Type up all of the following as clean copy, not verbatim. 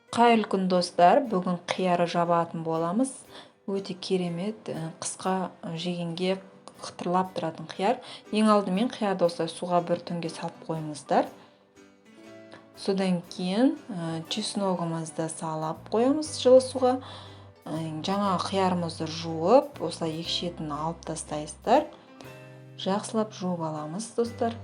Қайырлы күн, достар! Бүгін қияр жабатын боламыз. Өте керемет, қысқа жегенге қытырлап тұратын қияр. Ең алдымен қиярды осылай суға бір түнге салып қойыңыздар. Содан кейін чесногымызды салып қоямыз жылы суға. Жаңа қиярымызды жуып, осылай екі шетін алып тастайсыздар. Жақсылап жуып аламыз, достар.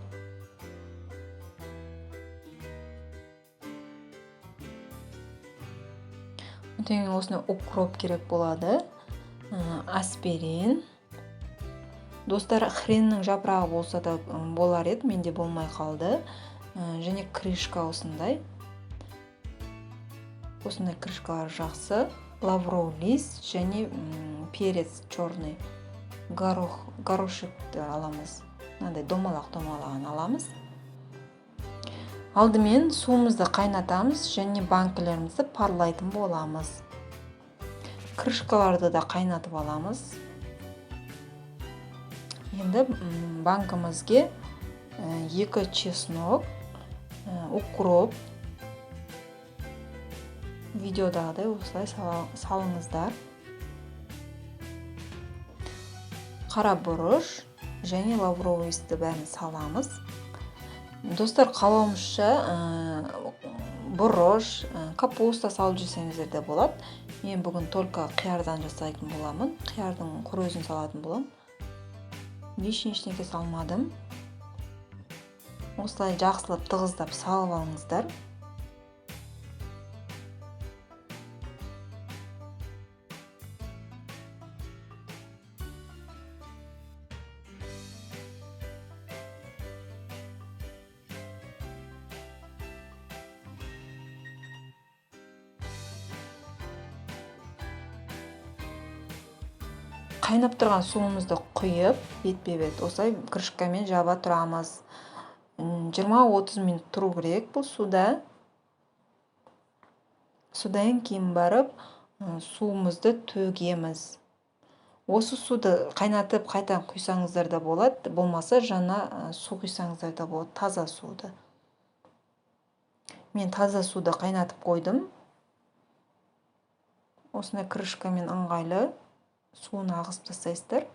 Одан кейін осындай укроп керек болады, аспирин. Достар, хреннің жапырағы болса да болар еді, менде болмай қалды. Және крышка осындай. Осындай крышкалар жақсы. Лавровый лист және перец черный, горох, горошекті аламыз. Мынандай домалақ домалағын аламыз. Алдымен суымызды қайнатамыз және банкілерімізді парлайтын боламыз. Крышкаларды да қайнатып аламыз. Енді банкімізге 2 чеснок, укроп, видеодағыдай осылай салыңыздар. Қара бұрыш және лавровый листті бәрін саламыз. Достар, қалауымызша бұрыш, капуста салып жесеңіздер де болады. Мен бүгін только қиярдан жасайтын боламын. Қиярдың құр өзін салатын боламын. Лишний ештеңе салмадым. Осылай жақсылап тығыздап салып алыңыздар. Қайнап тұрған суымызды құйып, бетпе-бет осылай крышкамен жаба тұрамыз. 20-30 минут тұру керек бұл суда. Содан кейін барып, суымызды төгеміз. Осы суды қайнатып қайтадан құйсаңыздар да болады, болмаса жаңа су құйсаңыздар да болады, таза суды. Мен таза суды қайнатып қойдым. Осындай крышкамен ыңғайлы суын ағызып тастайсыздар.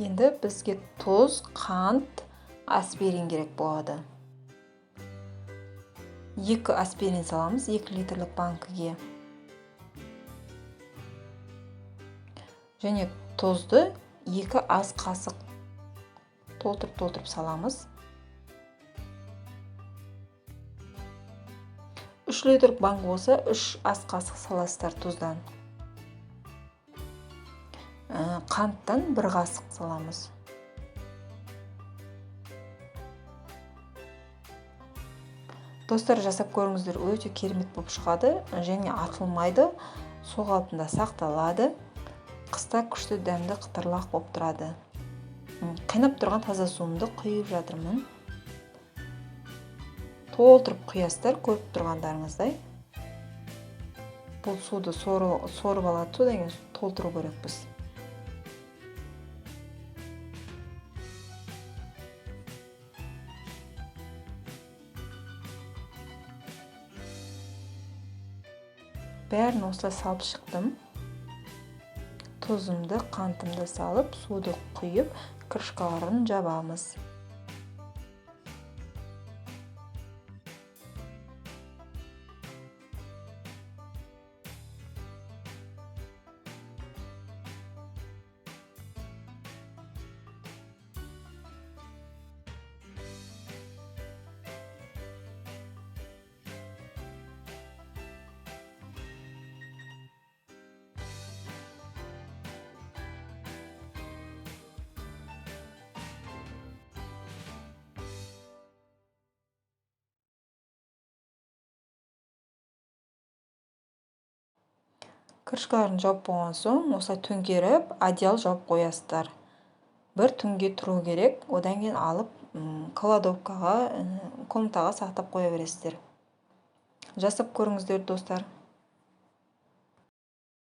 Енді бізге тұз, қант, аспирин керек болады. 2 аспирин саламыз 2 литрлік банкіге. Және тұзды 2 ас қасық толтырып-толтырып саламыз. 3 литрлік банк болса, 3 ас қасық саласыздар тұздан. Қанттан 1 қасық саламыз. Достар, жасап көріңіздер, өте керемет болып шығады және атылмайды, су қалпында сақталады. Қыста күшті дәмді қытырлақ болып тұрады. Қайнап тұрған таза суымды құйып жатырмын. Толтырып құясыздар, көріп тұрғандарыңыздай. Бұл суды сорып алады, содан кейін толтыру керекпіз. Бәрін осылай салып шықтым. Тұзымды, қантымды салып, суды құйып, крышкаларын жабамыз. Крышкаларын жауып болған соң, осылай төңкеріп, одеял жауып қоясыздар. Бір түнге тұру керек. Одан кейін алып, кладовкаға, комнатаға сақтап қоя бересіздер. Жасап көріңіздер, достар.